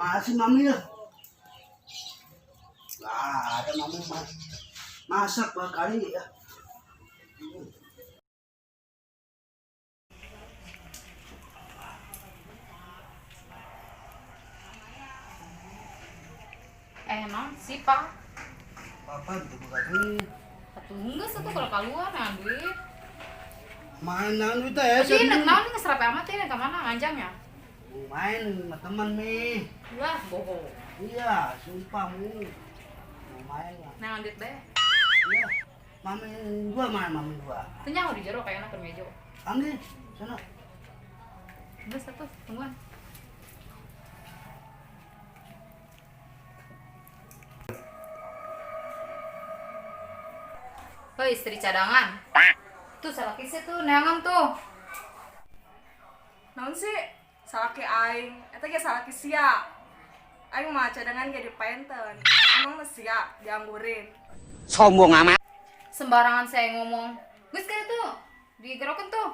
Masih mami ya. Lah, ada mami masak kali ya. Eh, naon sih, Pak? Papa itu bukan ini. Atuh geus atuh kalau keluar nah duit. Main naon itu ya? Tapi nek naon geus rapi amat ya ka mana nganjang ya? Mau main sama teman nih. Lah, bohong. Iya, sumpah mu. Mau main lah. Nah, duit bae. Iya. Mami dua main, mami dua. Teu nyaho di jero kayakna keur mejo. Anggi, sana. Geus atuh, tungguan. Hoi, istri cadangan. Tuh salaki sih tuh neangan tuh. Naon sih? Salaki aing, eta ge salaki sia. Aing mah cadangan ge dipaenten. Emang sia dianggurin. Sombong amat. Sembarangan saya ngomong. Geus kira tuh, digerokin tuh.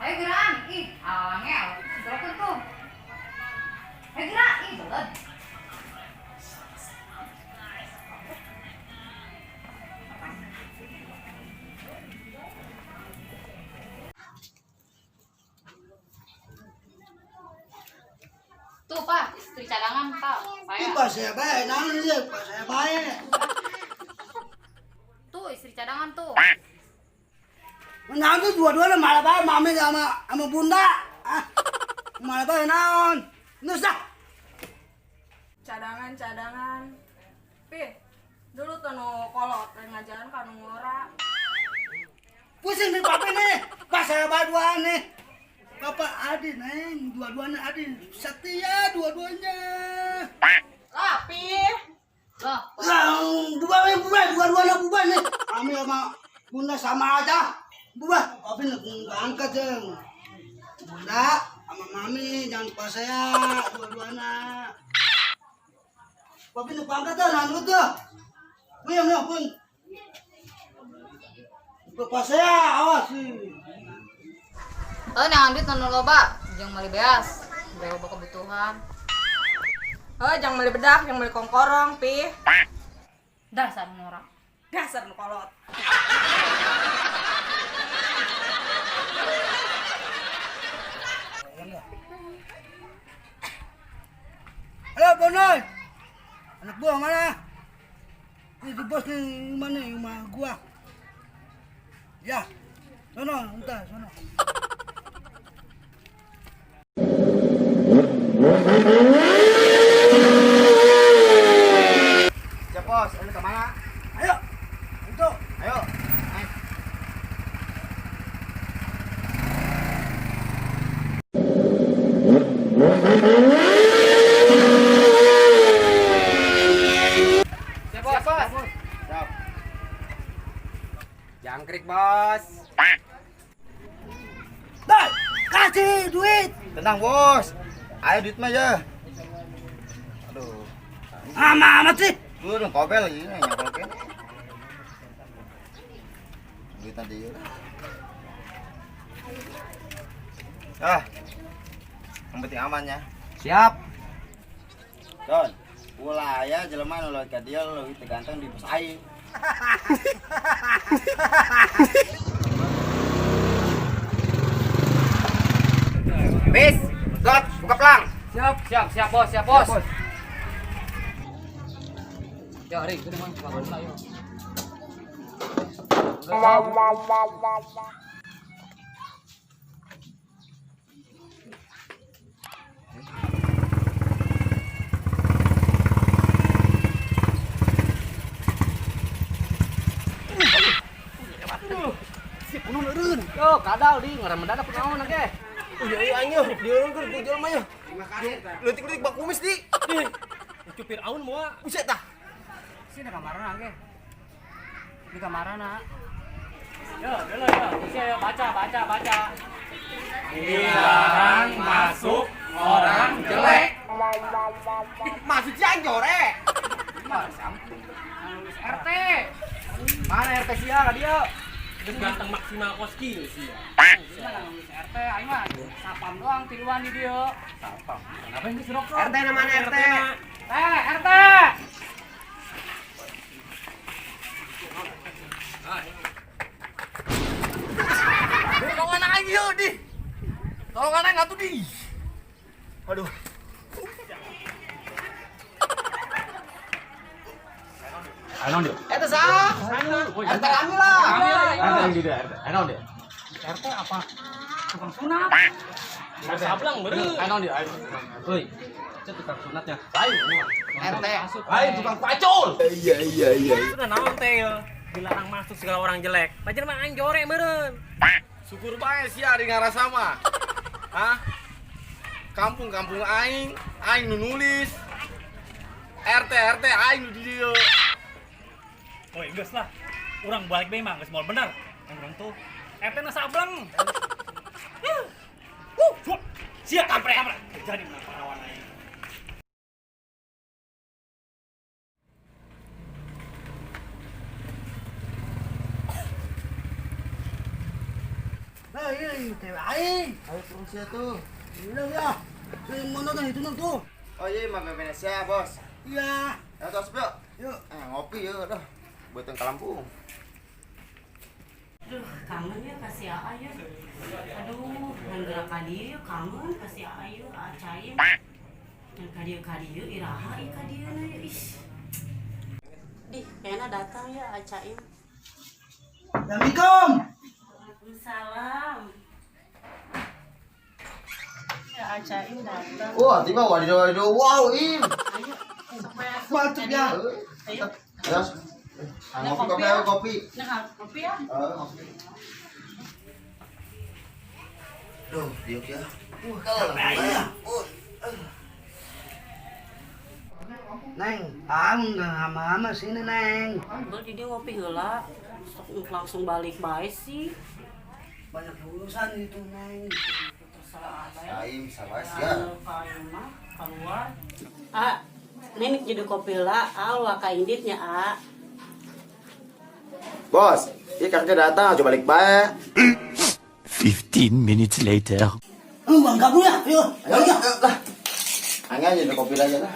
Ayo gerakan, ih, angel. Gerokin tuh. Ayo gerak, ih, belet. Tuh, Pak, istri cadangan, Pak. Saya. Ini pak saya baik, naon ini pak saya baik. Tuh, istri cadangan tuh. Naon tuh dua-duanya malah baik, mami sama bunda. Ah, malah baik naon. Nus dah. Cadangan, cadangan. Pi, dulu tuh nu kolot lain ngajaran ka nu ngora. Pusing nih papi nih. Pak saya baik dua nih. Bapak Adi neng, dua-duanya Adi setia dua-duanya. Lah, Pi. Loh, Lah, bubar nih, bubar, dua-duanya bubar nih. Kami sama bunda sama aja. Bubar, papi nih nggak angkat jeng. Bunda sama mami jangan lupa saya dua-duanya. Papi nih angkat dah, nah tuh. Pun, ya, pun. Lupa saya, awas. Oh, neangan duit nu loba, jeung meuli beas, beli loba kebutuhan. Heuh, jangan beli bedak, jangan beli kongkorong, Pi. Dasar norak. Dasar nu kolot. Halo, Bonoy. Anak buah mana? Ini si bos nih, mana rumah gua? Ya, sono, entah, sono. Siap bos, ini kemana? Ayo, untuk. Ayo. Naik. Siap bos. Siap. Jangkrik bos. Dah, kasih duit. Tenang bos. Ayo duit mah ya. Aduh. Ama amat sih. Lu dong kobel lagi nih nyokol kene. Duit nanti ya. Ah. Yang penting aman ya. Siap. Don, ulah ya jelema nu leuwih ka dieu leuwih teu ganteng di bos aing. Bis, got, buka pelang. Siap, siap, siap bos, siap bos. Ya, Rik, itu mah bangun lah yo. Yo, kadal di ngaran mendadak kunaon ge. Iya iya aing yo, diurungkeun ku jelema yo. Leutik-leutik bak kumis di. Cuci Fir'aun moal. Buset tah. Sini kamarana ge. Di kamarana. Yo, dulu yo, isi ayo baca, baca, baca. Dilarang masuk orang jelek. Maksud si aing jorek. RT. Mana RT sia ka dieu? Geus ganteng maksimal kos kieu sih. Gimana ngurus RT aing mah sapam doang tiluan di dieu. Sapam. Kenapa yang geus rokok? RT namanya RT. Eh, RT. Tolongan aing yeuh di. Tolongan aing atuh di. Aduh. Eta sah. RT kami lah. RT yang di RT. Ayo dia. RT apa? Tukang sunat. Sablang beureum. Ayo dia. Heuy. Itu tukang sunatnya. Lain. RT. Lain tukang pacul. Iya. Sudah naon teh ya? Dilarang masuk segala orang jelek. Pajar mah aing jore meureun. Syukur bae sia di ngarasa mah. Hah? Kampung-kampung aing, aing nu nulis. RT RT aing nu di dieu. Woi, geus lah. Urang balik bae mah geus moal bener. Yang urang tuh RT na sableng. Wuh, sia kampret. Jadi menang pahlawan aing. Nah, ini cewek aing. Ayo turun sia tuh. Udah ya. Saya mau nonton itu tuh. Oh iya, mah Indonesia, Bos. Iya. Ayo tos, yuk. Yuk. Ngopi yuk, dah. Buat yang kalampung. Duh, kangen ya kasih Aa ya. Aduh, ngan ka dieu kangen kasih Aa ya, Aa Caim. Ngan ka dieu iraha ieu ka dieu na ya, ih. Dih, kayaknya datang ya Aa Caim. Assalamualaikum. Waalaikumsalam. Ya Aa Caim datang. Wah, tiba wadidaw, wow, im. Ayo, supaya Mantap ya. Ayo. Terus, ngopi, kopi, ayo kopi. Nah, kopi ya. Kopi. Duh, diuk ya. Neng, aku nggak lama-lama sini, Neng. Jadi dia ngopi heula, sok langsung balik bae sih. Banyak urusan itu, Neng. Terserah bae. Aing bisa bae sia. Kayak mah keluar. Ah, nenek jadi kopi lah, awa ka inditnya, ah. Bos, iya kakek datang, coba balik bae. 15 minutes later. Bang kabur ya. Ayo, Ayo, ayo lah. Aing aja udah kopi aja lah.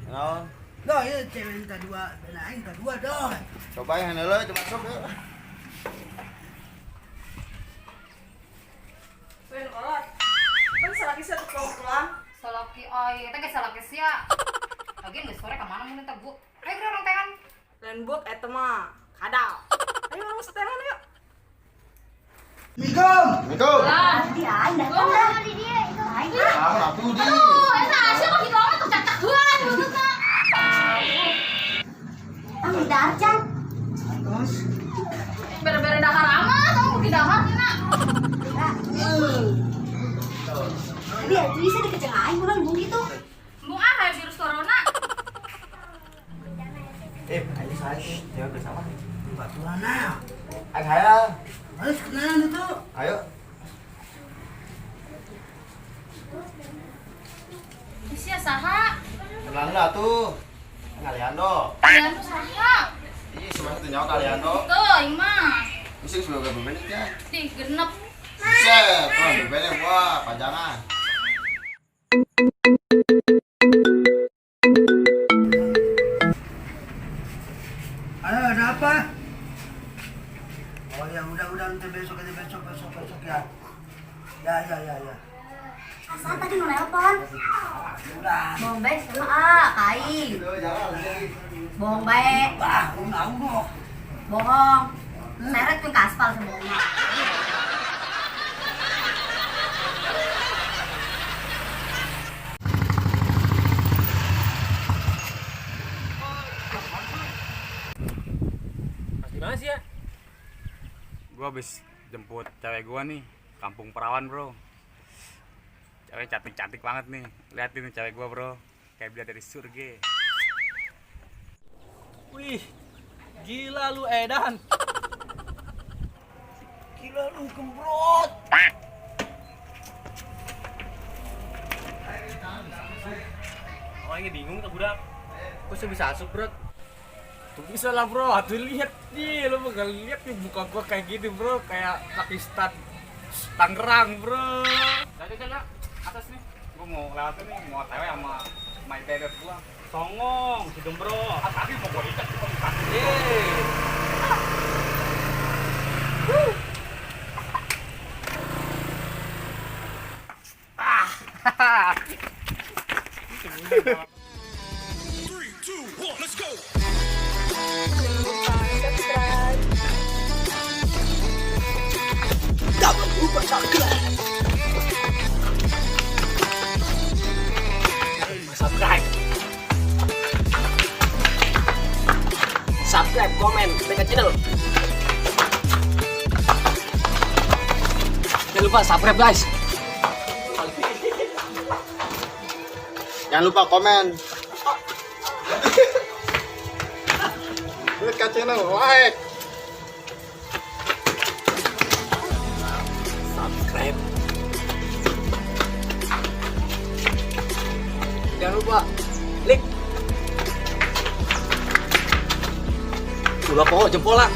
Naon? Dah, ya cewek minta dua, dan aing minta dua dah. Coba yang heula, coba sok yuk. Lain kolot. Kan salaki sia tuh pulang. Salaki aing, eta ge salaki sia. Lagian geus sore ka mana mun eta bu? Ayo geura urang teangan. Lain buk eta mah kadal. Ayo urang setelan yuk. Assalamualaikum. Assalamualaikum. Di aing datang dah. Aing. Ah, atuh di. Aduh, eta sia kok gitu amat tuh cacak-cakan mulutna. Tang dahar can. Terus, Bere-bere dahar amat, kamu beuki dahar nya. Tadi atuh bisa dikeceng aing ulang bung gitu. Embung ah aya virus corona. Ayo saya sih, cewek bersama. batuan ah. Aing hayang. Harus kenalan itu. Ayo. Sia saha? Kenalan lah tuh. Kalian do. Kalian tuh saha? Ih, semua itu nyawa kalian do. Tuh, aing mah. Misi sebagai bebenek ya. Tih genep. Buset, wah bebenek wah panjangan. Ayo, ada apa? Oh ya, udah nanti besok aja besok besok besok ya. Ya ya ya ya. Asa tadi nu nelpon. Udah. Bohong bae sama ah, aing. Bohong bae. Wah, udah kok. Bohong. Seret tuh ke aspal sebohongna. Mas di mana sih ya? Gua habis jemput cewek gua nih, kampung perawan, Bro. Cewek cantik-cantik banget nih. Lihatin nih cewek gua, Bro. Kayak beli dari surga. Wih, gila lu Edan. Gila lu gembrot. Aing bingung tuh budak. Kok sih bisa asup, Bro? Tuh bisa lah bro, atuh lihat nih, lu bakal lihat nih muka gua kayak gini bro, kayak Pakistan Tangerang bro. Jaga atas nih, gua mau lewatin nih, mau otw sama my bebek gua. Songong, si gembro. Ah, kaki mau gua ikat cuma kaki. Yeay. Jangan lupa subscribe. Subscribe. Subscribe, komen, like channel. Jangan lupa subscribe guys. Jangan lupa komen. Klik channel, like. Subscribe. Jangan lupa like. Ulah pokok jempol lah.